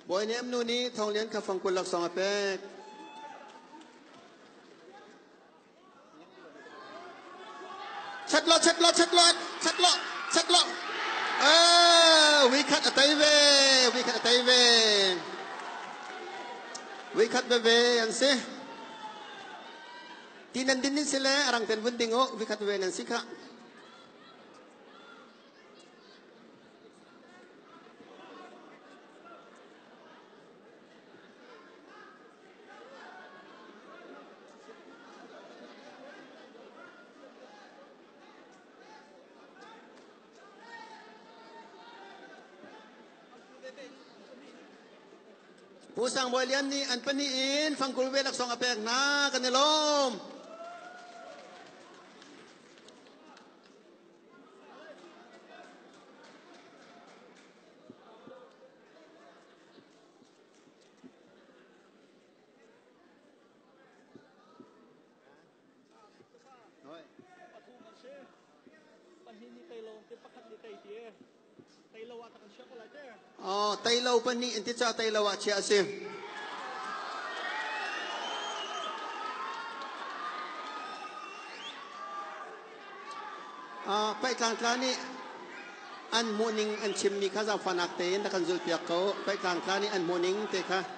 Bawi Nem nu nih Thawng Lian kha fangkul laksawng a pek. Chat lo, chat lo, chat lo, chat lo, chat lo. Eh, we khat a tei ve, we khat a tei ve. We khat veve an si. Ti nan din din si le arang ten vun ding u, we khat ve nan si kha. Pu Sang Bawi Lian nih an pahnih in fangkul ve laksawng a pek hna kan i lawm. Oh, tei lo pahnih in ti ca tei lo ah chia a si. Uh, Paitlangtla nih an hmuhning an chimmi kha zaangfahnak tein rak kan zulhpiak ko. Paitlangtla nih an hmuhning te kha.